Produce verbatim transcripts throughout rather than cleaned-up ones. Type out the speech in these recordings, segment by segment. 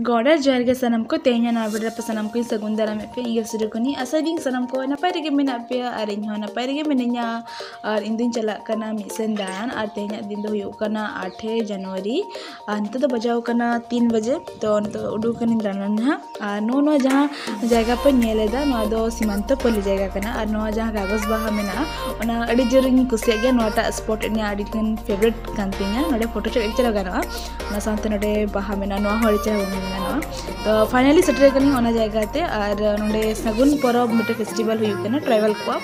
ᱜᱚᱰ ᱟᱨ ᱡᱚᱦᱟᱨ ᱜᱮ ᱥᱟᱱᱟᱢ ᱠᱚ᱾ ᱛᱮᱦᱮᱧ ᱱᱚᱣᱟ video ᱨᱮ ᱟᱯᱮ ᱥᱟᱱᱟᱢ ᱠᱚᱧ ᱥᱟᱹᱜᱩᱱ ᱫᱟᱨᱟᱢᱮᱫ ᱯᱮᱭᱟ᱾ ᱤᱧ ᱜᱮ ᱥᱤᱨᱟᱹᱠᱚᱱᱤ᱾ ᱟᱥᱟᱭᱮᱫᱟᱹᱧ ᱥᱟᱱᱟᱢ ᱠᱚ ᱱᱟᱯᱟᱭ ᱨᱮᱜᱮ ᱢᱮᱱᱟᱜ ᱯᱮᱭᱟ ᱟᱨ ᱤᱧ ᱦᱚᱸ ᱱᱟᱯᱟᱭ ᱨᱮᱜᱮ ᱢᱤᱱᱟᱹᱧᱟ᱾ ᱟᱨ ᱤᱧ ᱫᱚᱧ ᱪᱟᱞᱟᱜ ᱠᱟᱱᱟ ᱢᱤᱫ ᱥᱮᱱ ᱫᱟᱬᱟᱱ᱾ ᱟᱨ ᱛᱮᱦᱮᱧᱟᱜ ᱫᱤᱱ ᱫᱚ ᱦᱩᱭᱩᱜ ᱠᱟᱱᱟ ᱟᱴᱷᱮ ᱡᱟᱱᱩᱣᱟᱨᱤ᱾ ᱟᱨ ᱱᱤᱛᱚᱜ ᱫᱚ ᱵᱟᱡᱟᱣ ᱠᱟᱱᱟ ᱛᱤᱱ ᱵᱟᱡᱮ᱾ ᱛᱚ ᱱᱤᱛᱚᱜ ᱩᱰᱩᱠ ᱠᱟᱹᱱᱟᱹᱧ ᱫᱟᱬᱟᱱ ᱱᱟᱦᱟᱜ᱾ ᱟᱨ ᱱᱚᱜᱼᱚ ᱱᱚᱣᱟ ᱡᱟᱦᱟᱸ ᱡᱟᱭᱜᱟ ᱯᱮ ᱧᱮᱞ ᱮᱫᱟ, ᱱᱚᱣᱟ ᱫᱚ ᱥᱤᱢᱟᱱᱛᱚ ᱯᱚᱞᱞᱤ ᱡᱟᱭᱜᱟ ᱠᱟᱱᱟ᱾ ᱟᱨ ᱱᱚᱣᱟ ᱡᱟᱦᱟᱸ ᱠᱟᱜᱚᱡᱽ ᱵᱟᱦᱟ ᱢᱮᱱᱟᱜᱼᱟ, ᱚᱱᱟ ᱟᱹᱰᱤ ᱡᱳᱨᱤᱧ ᱠᱩᱥᱤᱭᱟᱜ ᱜᱮᱭᱟ᱾ ᱱᱚᱣᱟᱴᱟᱜ spot ᱤᱧᱟᱹᱜ ᱟᱹᱰᱤ ᱜᱟᱱ favourite ᱠᱟᱱ ᱛᱤᱧᱟ᱾ ᱱᱚᱰᱮ photo ᱪᱮᱫ ᱪᱮᱦᱨᱟ ᱜᱟᱱᱚᱜᱼᱟ᱾ ᱚᱱᱟ ᱥᱟᱶᱛᱮ ᱱᱚᱰᱮ ᱵᱟᱦᱟ ᱢᱮᱱᱟᱜᱼᱟ, ᱱᱚᱣᱟ ᱦᱚᱸ ᱟᱹᱰᱤ ᱪᱮᱦᱨᱟ ᱜᱟᱱᱚᱜᱼᱟ᱾ ᱛᱚ finally ᱥᱮᱴᱮᱨ ᱠᱟᱹᱱᱟᱹᱧ ᱚᱱᱟ ᱡᱟᱭᱜᱟ ᱛᱮ᱾ ᱟᱨ ᱱᱚᱰᱮ ᱥᱟᱹᱜᱩᱱ ᱯᱚᱨᱚᱵᱽ ᱢᱤᱫᱴᱮᱱ festival ᱦᱩᱭᱩᱜ ᱠᱟᱱᱟ tribal ᱠᱚᱣᱟᱜ᱾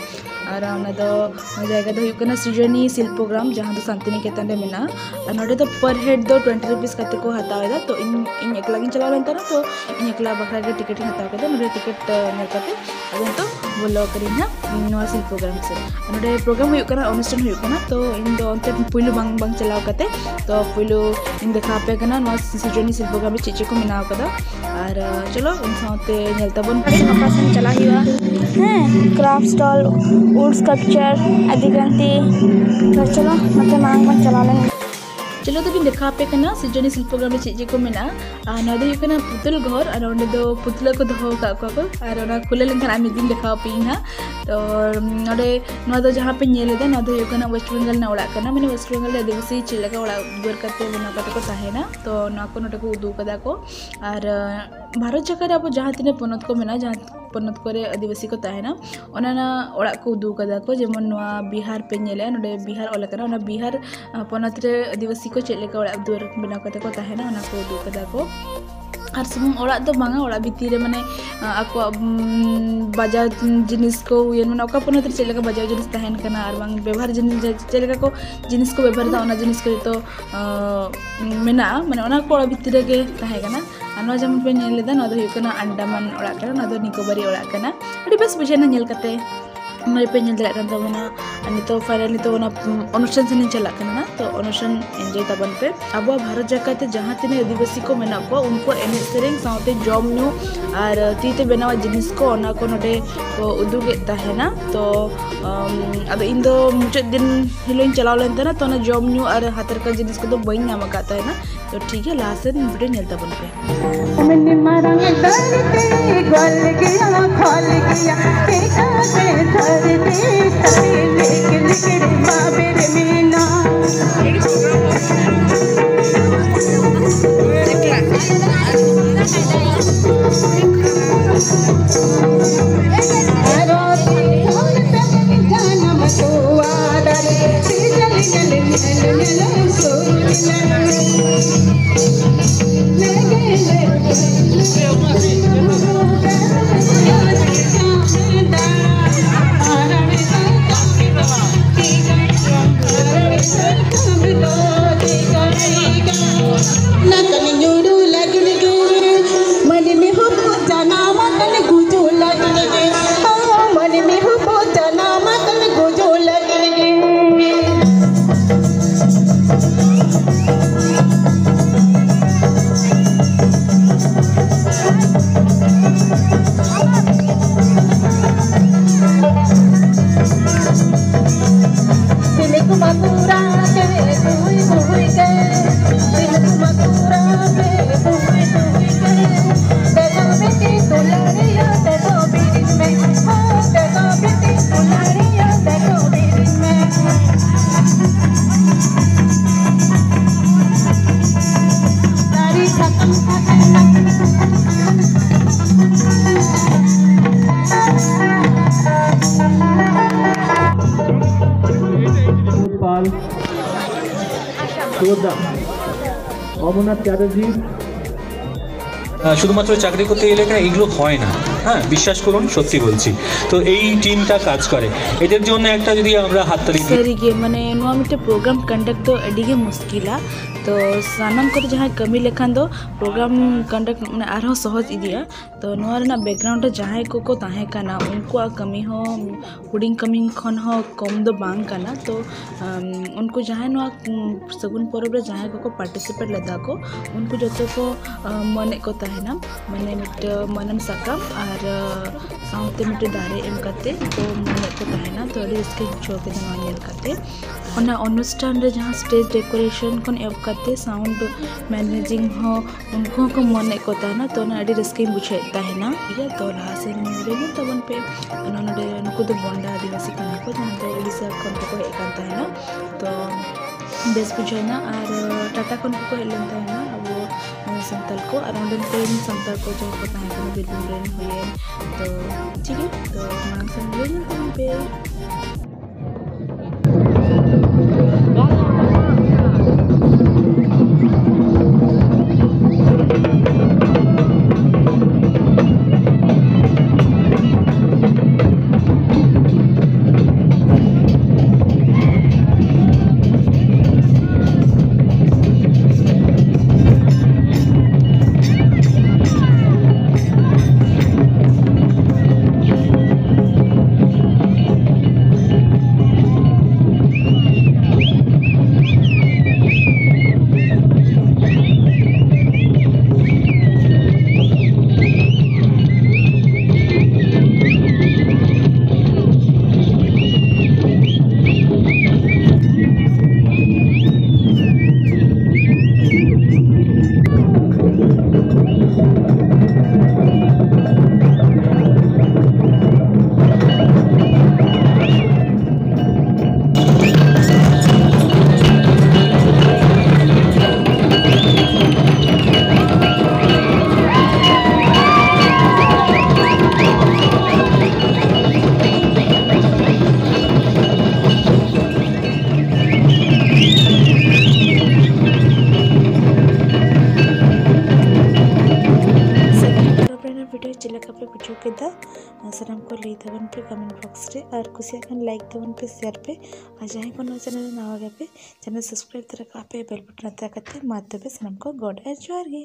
ᱟᱨ ᱚᱱᱟ ᱫᱚ, ᱚᱱᱟ ᱡᱟᱭᱜᱟ ᱫᱚ ᱦᱩᱭᱩᱜ ᱠᱟᱱᱟ ᱥᱨᱤᱡᱚᱱᱤ ᱥᱤᱞᱯᱚ ᱜᱨᱟᱢ, ᱡᱟᱦᱟᱸ ᱫᱚ ᱥᱟᱱᱛᱤᱱᱤᱠᱮᱛᱚᱱ ᱨᱮ ᱢᱮᱱᱟᱜᱼᱟ᱾ ᱟᱨ ᱱᱚᱰᱮ ᱫᱚ per head ᱫᱚ twenty rupees ᱠᱟᱛᱮ ᱠᱚ ᱦᱟᱛᱟᱣ ᱮᱫᱟ᱾ ᱛᱚ ᱤᱧ, ᱤᱧ ᱮᱠᱞᱟ ᱜᱤᱧ ᱪᱟᱞᱟᱣ ᱞᱮᱱ ᱛᱟᱦᱮᱱᱟ, ᱛᱚ ᱤᱧ ᱮᱠᱞᱟ ᱵᱟᱠᱷᱨᱟ ᱜᱮ ticket ᱤᱧ ᱦᱟᱛᱟᱣ ᱠᱮᱫᱟ᱾ ᱱᱚᱰᱮ ticket, ᱟᱸ, ᱧᱮᱞ ᱠᱟᱛᱮ ᱟᱫᱚ ᱱᱤᱛᱚᱜ ᱵᱚᱞᱚ ᱠᱟᱹᱱᱟᱹᱧ ᱦᱟᱸᱜ ᱱᱚᱣᱟ ᱥᱤᱞᱯᱚ ᱜᱨᱟᱢ ᱥᱮᱫ᱾ ᱱᱚᱰᱮ program ᱦᱩᱭᱩᱜ ᱠᱟᱱᱟ, ᱚᱱᱩᱥᱴᱷᱟᱱ ᱦᱩᱭᱩᱜ ᱠᱟᱱᱟ᱾ ᱛᱚ ᱤᱧ ᱫᱚ ᱚᱱᱛᱮ ᱯᱩᱭᱞᱩ ᱵᱟᱝ, ᱵᱟᱝ ᱪᱟᱞᱟᱣ ᱠᱟᱛᱮ, ᱛᱚ ᱯᱩᱭᱞᱩ ᱤᱧ ᱫᱮᱠᱷᱟᱣ ᱟᱯᱮ ᱠᱟᱱᱟ ᱱᱚᱣᱟ ᱥᱨᱤᱡᱚᱱᱤ ᱥᱤᱞᱯᱚ ᱜᱨᱟᱢ ᱨᱮ ᱪᱮᱫ ᱪᱮᱫ ᱠᱚ ᱵᱮᱱᱟᱣ ᱠᱟᱫᱟ᱾ ᱟᱨ, ᱟᱸ, ᱪᱚᱞᱚ ᱤᱧ ᱥᱟᱶᱛᱮ ᱧᱮᱞ ᱛᱟᱵᱚᱱ ᱯᱮ᱾ ᱚᱠᱟ ᱥᱮᱱ ᱪᱟᱞᱟᱜ ᱦᱩᱭᱩᱜᱼᱟ? ᱦᱮᱸ, craft stall, wood sculpture, ᱟᱹᱰᱤ ᱜᱟᱱ ᱛᱮ᱾ ᱛᱚ ᱪᱚᱞᱚ ᱱᱚᱛᱮ ᱢᱟᱲᱟᱝ ᱵᱚᱱ ᱪᱟᱞᱟᱣ ᱞᱮᱱ᱾ ᱪᱚᱞᱚ ᱛᱚᱵᱮᱧ ᱫᱮᱠᱷᱟᱣ ᱟᱯᱮ ᱠᱟᱱᱟ ᱥᱨᱤᱡᱚᱱᱤ ᱥᱤᱞᱯᱚ ᱜᱨᱟᱢ ᱨᱮ ᱪᱮᱫ ᱪᱮᱫ ᱠᱚ ᱢᱮᱱᱟᱜᱼᱟ᱾ ᱟᱨ ᱱᱚᱣᱟ ᱫᱚ ᱦᱩᱭᱩᱜ ᱠᱟᱱᱟ ᱯᱩᱛᱩᱞ ᱜᱷᱚᱨ, ᱟᱨ ᱚᱸᱰᱮ ᱫᱚ ᱯᱩᱛᱞᱟᱹ ᱠᱚ ᱫᱚᱦᱚ ᱟᱠᱟᱫ ᱠᱚᱣᱟ ᱠᱚ᱾ ᱟᱨ ᱚᱱᱟ ᱠᱷᱩᱞᱟᱹᱣ ᱞᱮᱱᱠᱷᱟᱱ ᱟᱨ ᱢᱤᱫ ᱫᱤᱱ ᱫᱮᱠᱷᱟᱣ ᱟᱯᱮᱭᱟᱹᱧ ᱦᱟᱸᱜ᱾ ᱛᱚ ᱱᱚᱰᱮ, ᱱᱚᱣᱟ ᱫᱚ ᱡᱟᱦᱟᱸ ᱯᱮ ᱧᱮᱞ ᱮᱫᱟ, ᱱᱚᱣᱟ ᱫᱚ ᱦᱩᱭᱩᱜ ᱠᱟᱱᱟ ᱳᱭᱮᱥᱴ ᱵᱮᱝᱜᱚᱞ ᱨᱮᱱᱟᱜ ᱚᱲᱟᱜ ᱠᱟᱱᱟ᱾ ᱢᱟᱱᱮ ᱳᱭᱮᱥᱴ ᱵᱮᱝᱜᱚᱞ ᱨᱮ ᱟᱹᱫᱤᱵᱟᱹᱥᱤ ᱪᱮᱫ ᱞᱮᱠᱟ ᱚᱲᱟᱜ ᱫᱩᱣᱟᱹᱨ ᱠᱟᱛᱮ ᱵᱮᱱᱟᱣ ᱠᱟᱛᱮ ᱠᱚ ᱛᱟᱦᱮᱱᱟ, ᱛᱚ ᱱᱚᱣᱟ ᱠᱚ ᱱᱚᱰᱮ ᱠᱚ ᱩᱫᱩᱜ ᱟᱠᱟᱫᱟ ᱠᱚ᱾ ᱟᱨ ᱵᱷᱟᱨᱚᱛ ᱡᱟᱠᱟᱛ ᱨᱮ ᱟᱵᱚ ᱡᱟᱦᱟᱸ ᱛᱤᱱᱟᱹᱜ ᱯᱚᱱᱚᱛ ᱠᱚ ᱢᱮᱱᱟᱜᱼᱟ, ᱡᱟᱦᱟᱸ ᱯᱚᱱᱚᱛ ᱠᱚᱨᱮ ᱟᱹᱫᱤᱵᱟᱹᱥᱤ ᱠᱚ ᱛᱟᱦᱮᱱᱟ, ᱚᱱᱟ ᱨᱮᱱᱟᱜ ᱚᱲᱟᱜ ᱠᱚ ᱩᱫᱩᱜ ᱟᱠᱟᱫᱟ ᱠᱚ᱾ ᱡᱮᱢᱚᱱ ᱱᱚᱣᱟ ᱵᱤᱦᱟᱨ ᱯᱮ ᱧᱮᱞᱮᱫᱼᱟ, ᱱᱚᱰᱮ ᱵᱤᱦᱟᱨ ᱚᱞ ᱟᱠᱟᱱᱟ᱾ ᱚᱱᱟ ᱵᱤᱦᱟᱨ, ᱟᱸ, ᱯᱚᱱᱚᱛ ᱨᱮ ᱟᱹᱫᱤᱵᱟᱹᱥᱤ ᱠᱚ ᱪᱮᱫ ᱞᱮᱠᱟ ᱚᱲᱟᱜ ᱫᱩᱣᱟᱹᱨ ᱵᱮᱱᱟᱣ ᱠᱟᱛᱮ ᱠᱚ ᱛᱟᱦᱮᱱᱟ, ᱚᱱᱟ ᱠᱚ ᱩᱫᱩᱜ ᱟᱠᱟᱫᱟ ᱠᱚ᱾ ᱟᱨ ᱥᱩᱢᱩᱝ ᱚᱲᱟᱜ ᱫᱚ ᱵᱟᱝᱟ, ᱚᱲᱟᱜ ᱵᱷᱤᱛᱤᱨ ᱨᱮ ᱢᱟᱱᱮ, ᱟᱸ, ᱟᱠᱚᱣᱟᱜ, ᱩᱢ, ᱵᱟᱡᱟᱣ ᱡᱤᱱᱤᱥ ᱠᱚ ᱦᱩᱭᱮᱱ, ᱢᱟᱱᱮ ᱚᱠᱟ ᱯᱚᱱᱚᱛ ᱨᱮ ᱪᱮᱫ ᱞᱮᱠᱟ ᱵᱟᱡᱟᱣ ᱡᱤᱱᱤᱥ ᱛᱟᱦᱮᱱ ᱠᱟᱱᱟ, ᱟᱨ ᱵᱟᱝ ᱵᱮᱵᱚᱦᱟᱨ ᱡᱤᱱᱤᱥ ᱡᱟ-, ᱪᱮᱫ ᱞᱮᱠᱟ ᱠᱚ ᱡᱤᱱᱤᱥ ᱠᱚ ᱵᱮᱵᱚᱦᱟᱨ ᱮᱫᱟ, ᱚᱱᱟ ᱡᱤᱱᱤᱥ ᱠᱚ ᱡᱚᱛᱚ, ᱟᱸ, ᱢᱮᱱᱟᱜᱼᱟ᱾ ᱢᱟᱱᱮ ᱚᱱᱟ ᱠᱚ ᱚᱲᱟᱜ ᱵᱷᱤᱛᱤᱨ ᱨᱮᱜᱮ ᱛᱟᱦᱮᱸ ᱠᱟᱱᱟ᱾ ᱟᱨ ᱱᱚᱣᱟ ᱡᱮᱢᱚᱱ ᱯᱮ ᱧᱮᱞ ᱮᱫᱟ, ᱱᱚᱣᱟ ᱫᱚ ᱦᱩᱭᱩᱜ ᱠᱟᱱᱟ ᱟᱱᱰᱟᱢᱟᱱ ᱚᱲᱟᱜ ᱠᱟᱱᱟ, ᱱᱚᱣᱟ ᱫᱚ ᱱᱤᱠᱳᱵᱟᱨᱤ ᱚᱲᱟᱜ ᱠᱟᱱᱟ᱾ ᱟᱹᱰᱤ ᱵᱮᱥ ᱵᱩᱡᱷᱟᱹᱣ ᱮᱱᱟ ᱧᱮᱞ ᱠᱟᱛᱮ᱾ ᱱᱚᱜᱼᱚᱭ ᱯᱮ ᱧᱮᱞ ᱫᱟᱲᱮᱭᱟᱜ ᱠᱟᱱ ᱛᱟᱵᱚᱱᱟ, ᱟᱨ ᱱᱤᱛᱚᱜ ᱯᱷᱟᱭᱱᱟᱞ, ᱱᱤᱛᱚᱜ ᱚᱱᱟ, ᱩᱢ, ᱚᱱᱩᱥᱴᱷᱟᱱ ᱥᱮᱱ ᱤᱧ ᱪᱟᱞᱟᱜ ᱠᱟᱱᱟ ᱱᱟᱜ, ᱛᱚ ᱚᱱᱩᱥᱴᱷᱟᱱ ᱮᱱᱡᱚᱭ ᱛᱟᱵᱚᱱ ᱯᱮ᱾ ᱟᱵᱚᱣᱟᱜ ᱵᱷᱟᱨᱚᱛ ᱡᱟᱠᱟᱛ ᱨᱮ ᱡᱟᱦᱟᱸ ᱛᱤᱱᱟᱹᱜ ᱟᱹᱫᱤᱵᱟᱹᱥᱤ ᱠᱚ ᱢᱮᱱᱟᱜ ᱠᱚᱣᱟ, ᱩᱱᱠᱩᱣᱟᱜ ᱮᱱᱮᱡ ᱥᱮᱨᱮᱧ ᱥᱟᱶᱛᱮ ᱡᱚᱢ ᱧᱩ ᱟᱨ ᱛᱤ ᱛᱮ ᱵᱮᱱᱟᱣᱟᱜ ᱡᱤᱱᱤᱥ ᱠᱚ, ᱚᱱᱟ ᱠᱚ ᱱᱚᱰᱮ ᱠᱚ ᱩᱫᱩᱜᱮᱫ ᱛᱟᱦᱮᱱᱟ᱾ ᱛᱚ ᱟᱢ, ᱟᱫᱚ ᱤᱧ ᱫᱚ ᱢᱩᱪᱟᱹᱫ ᱫᱤᱱ ᱦᱤᱞᱳᱜ ᱤᱧ ᱪᱟᱞᱟᱣ ᱞᱮᱱ ᱛᱟᱦᱮᱱᱟ, ᱛᱚ ᱚᱱᱟ ᱡᱚᱢ ᱧᱩ ᱟᱨ ᱦᱟᱛᱮᱨ ᱠᱟᱡᱽ ᱡᱤᱱᱤᱥ ᱠᱚᱫᱚ ᱵᱟᱹᱧ ᱧᱟᱢ ᱟᱠᱟᱫ ᱛᱟᱦᱮᱱᱟ᱾ ᱛᱚ ᱴᱷᱤᱠ ᱜᱮᱭᱟ, ᱞᱟᱦᱟ ᱥᱮᱫ ᱵᱷᱤᱰᱤᱭᱳ ᱧᱮᱞ ᱛᱟᱵᱚᱱ ᱯᱮ᱾ ᱢᱟᱱᱮ ᱢᱟᱨᱟᱝ ᱫᱷᱟᱹᱨᱛᱤ ᱜᱚᱞ ᱜᱮᱭᱟ, ᱠᱷᱚᱞ ᱜᱮᱭᱟ, ᱪᱮᱠᱟᱛᱮ ᱫᱷᱟᱹᱨᱛᱤ ᱛᱟᱹᱨᱤ ᱞᱤᱠ ᱞᱤᱠ ᱵᱟᱵᱮᱨ ᱢᱮᱱᱟᱜ? ᱟᱨᱚ ᱛᱤᱥ ᱦᱚᱸ ᱡᱟᱱᱟᱢ ᱛᱚᱣᱟ ᱫᱟᱨᱮ, ᱧᱮᱞ, ᱧᱮᱞ, ᱧᱮᱞ, ᱧᱮᱞ, ᱥᱩᱨ ᱧᱮᱞ᱾ ᱢᱟᱹᱱᱢᱤ ᱦᱚᱯᱚᱱ ᱡᱟᱱᱟᱢ ᱟᱠᱟᱱ ᱜᱩᱡᱩᱜ ᱞᱟᱹᱜᱤᱫ ᱜᱮ᱾ ᱢᱟᱹᱱᱢᱤ ᱦᱚᱯᱚᱱ ᱡᱟᱱᱟᱢ ᱟᱠᱟᱱ ᱜᱩᱡᱩᱜ ᱞᱟᱹᱜᱤᱫ ᱜᱮ᱾ ᱛᱤᱞᱠᱩᱢᱟ ᱠᱩᱨᱟ ᱛᱮ ᱛᱩᱭ ᱛᱩᱭ ᱛᱮ, ᱛᱤᱞᱠᱩᱢᱟ ᱠᱩᱨᱟ ᱛᱮ ᱛᱩᱭ ᱛᱩᱭ ᱛᱮ, ᱫᱮᱫᱚ ᱵᱤᱴᱤ ᱫᱩᱞᱟᱹᱲᱤᱭᱟᱹ ᱫᱮᱫᱚ ᱵᱤᱨᱤᱫ ᱢᱮ, ᱦᱳ ᱫᱮᱫᱚ ᱵᱤᱴᱤ ᱫᱩᱞᱟᱹᱲᱤᱭᱟᱹ ᱫᱮᱫᱚ ᱵᱤᱨᱤᱫ ᱢᱮ᱾ ᱫᱟᱨᱮ ᱥᱟᱠᱟᱢ ᱥᱟᱠᱟᱢ ᱯᱟᱞ, ᱥᱩᱵᱷᱚᱫᱽᱫᱟ, অমরনাথ চ্যাটার্জি। আহ, শুধুমাত্র চাকরি করতে এলে এখানে এগুলো হয় না। হ্যাঁ, বিশ্বাস করুন, সত্যি বলছি। তো এই টিমটা কাজ করে, এদের জন্য একটা যদি আমরা হাততালি দিই। ᱥᱟᱹᱨᱤᱜᱮ, ᱢᱟᱱᱮ, ᱱᱚᱣᱟ ᱢᱤᱫᱴᱮᱱ ᱯᱨᱳᱜᱨᱟᱢ ᱠᱚᱱᱰᱟᱠᱴ ᱫᱚ ᱟᱹᱰᱤ ᱜᱮ ᱢᱩᱥᱠᱤᱞᱟ᱾ ᱛᱚ, ᱥᱟᱱᱟᱢ ᱠᱚᱨᱮ ᱡᱟᱦᱟᱸᱭ ᱠᱟᱹᱢᱤ ᱞᱮᱠᱷᱟᱱ ᱫᱚ ᱯᱨᱳᱜᱨᱟᱢ ᱠᱚᱱᱰᱟᱠᱴ, ᱢᱟᱱᱮ, ᱟᱨᱦᱚᱸ ᱥᱚᱦᱚᱡᱽ ᱤᱫᱤᱜᱼᱟ᱾ ᱛᱚ, ᱱᱚᱣᱟ ᱨᱮᱱᱟᱜ ᱵᱮᱠᱜᱨᱟᱣᱩᱱᱰ ᱨᱮ ᱡᱟᱦᱟᱸᱭ ᱠᱚᱠᱚ ᱛᱟᱦᱮᱸ ᱠᱟᱱᱟ, ᱩᱱᱠᱩᱣᱟᱜ ᱠᱟᱹᱢᱤ ᱦᱚᱸ ᱦᱩᱰᱤᱧ ᱠᱟᱹᱢᱤ ᱠᱷᱚᱱ ᱦᱚᱸ ᱠᱚᱢ ᱫᱚ ᱵᱟᱝ ᱠᱟᱱᱟ᱾ ᱛᱚ, ᱟᱢ, ᱩᱱᱠᱩ ᱡᱟᱦᱟᱸᱭ ᱱᱚᱣᱟ, ᱩᱢ, ᱥᱟᱹᱜᱩᱱ ᱯᱚᱨᱚᱵᱽ ᱨᱮ ᱡᱟᱦᱟᱸᱭ ᱠᱚᱠᱚ ᱯᱟᱨᱴᱤᱥᱤᱯᱮᱴ ᱞᱮᱫᱟ ᱠᱚ, ᱩᱱᱠᱩ ᱡᱚᱛᱚ ᱠᱚ, ᱟᱢ, ᱢᱟᱹᱱᱮᱫ ᱠᱚ ᱛᱟᱦᱮᱱᱟ᱾ ᱢᱟᱱᱮ, ᱢᱤᱫᱴᱟᱹᱝ ᱢᱟᱹᱱᱟᱱ ᱥᱟᱠᱟᱢ ᱟᱨ, ᱟ, ᱥᱟᱶᱛᱮ ᱢᱤᱫᱴᱟᱹᱝ ᱫᱟᱨᱮ ᱮᱢ ᱠᱟᱛᱮ ᱠᱚ ᱢᱟᱹᱱᱮᱫ ᱠᱚ ᱛᱟᱦᱮᱱᱟ᱾ ᱛᱚ, ᱟᱹᱰᱤ ᱨᱟᱹᱥᱠᱟᱹᱧ ᱵᱩᱡᱷᱟᱹᱣ ᱠᱮᱫᱟ ᱱᱚᱣᱟ ᱧᱮᱞ ᱠᱟᱛᱮ᱾ ᱚᱱᱟ ᱚᱱᱩᱥᱴᱷᱟᱱ ᱨᱮ ᱡᱟᱦᱟᱸ ᱥᱴᱮᱡᱽ ᱰᱮᱠᱳᱨᱮᱥᱚᱱ ᱠᱷᱚᱱ ᱮᱦᱚᱵ ᱠᱟᱛᱮ ᱥᱟᱣᱩᱱᱰ ᱢᱮᱱᱮᱡᱤᱝ ᱦᱚᱸ ᱩᱱᱠᱩ ᱦᱚᱸᱠᱚ ᱢᱚᱱᱮᱫ ᱠᱚ ᱛᱟᱦᱮᱱᱟ᱾ ᱛᱚ, ᱚᱱᱟ ᱟᱹᱰᱤ ᱨᱟᱹᱥᱠᱟᱹᱧ ᱵᱩᱡᱷᱟᱹᱣᱮᱫ ᱛᱟᱦᱮᱱᱟ᱾ ᱴᱷᱤᱠ ᱜᱮᱭᱟ, ᱛᱚ, ᱞᱟᱦᱟ ᱥᱮᱱ ᱧᱮᱞ ᱛᱟᱵᱚᱱ ᱯᱮ᱾ ᱚᱱᱟ ᱱᱚᱰᱮ ᱱᱩᱠᱩ ᱫᱚ ᱵᱚᱱᱰᱟ ᱟᱹᱫᱤᱵᱟᱹᱥᱤ ᱠᱟᱱᱟ ᱠᱚ, ᱡᱟᱦᱟᱸ ᱫᱚ ᱩᱲᱤᱥᱥᱟ ᱠᱷᱚᱱ ᱠᱚᱠᱚ ᱦᱮᱡ ᱟᱠᱟᱱ ᱛᱟᱦᱮᱱᱟ᱾ ᱛᱚ, ᱵᱮᱥ ᱵᱩᱡᱷᱟᱹᱣ ᱮᱱᱟ᱾ ᱟᱨ ᱴᱟᱴᱟ ᱠᱷᱚᱱ ᱠᱚᱠᱚ ᱦᱮᱡ ᱞᱮᱱ ᱛᱟᱦᱮᱱᱟ ᱟᱵᱚ, ᱮ, ᱥᱟᱱᱛᱟᱲ ᱠᱚ, ᱟᱨ ᱚᱸᱰᱮᱱ ᱠᱚᱨᱮᱱ ᱥᱟᱱᱛᱟᱲ ᱠᱚ ᱡᱟᱦᱟᱸᱭ ᱠᱚ ᱛᱟᱦᱮᱸ ᱠᱟᱱᱟ, ᱵᱤᱨᱵᱷᱩᱢ ᱨᱮᱱ ᱦᱩᱭᱮᱱ᱾ ᱛᱚ, ᱴᱷᱤᱠ ᱜᱮᱭᱟ, ᱛᱚ, ᱢᱟᱲᱟᱝ ᱥᱮᱱ ᱧᱮᱞ ᱛᱟᱵᱚᱱ ᱯᱮ᱾ ᱠᱮᱫᱟ? ᱥᱟᱱᱟᱢ ᱠᱚ ᱞᱟᱹᱭ ᱛᱟᱵᱚᱱ ᱯᱮ ᱠᱚᱢᱮᱱᱴ ᱵᱚᱠᱥ ᱨᱮ, ᱟᱨ ᱠᱩᱥᱤᱭᱟᱜ ᱠᱷᱟᱱ ᱞᱟᱭᱤᱠ ᱛᱟᱵᱚᱱ ᱯᱮ, ᱥᱮᱭᱟᱨ ᱯᱮ, ᱟᱨ ᱡᱟᱦᱟᱸᱭ ᱠᱚ ᱱᱚᱣᱟ ᱪᱮᱱᱮᱞ ᱨᱮ ᱱᱟᱣᱟ ᱜᱮᱭᱟ ᱯᱮ, ᱪᱮᱱᱮᱞ ᱥᱟᱵᱥᱠᱨᱟᱭᱤᱵ ᱛᱚᱨᱟ ᱠᱟᱜ ᱯᱮ, ᱵᱮᱞ ᱵᱟᱴᱚᱱ ᱟᱛᱟ ᱠᱟᱛᱮ᱾ ᱢᱟ ᱛᱚᱵᱮ ᱥᱟᱱᱟᱢ ᱠᱚ ᱜᱚᱰ ᱟᱨ ᱡᱚᱦᱟᱨ ᱜᱮ᱾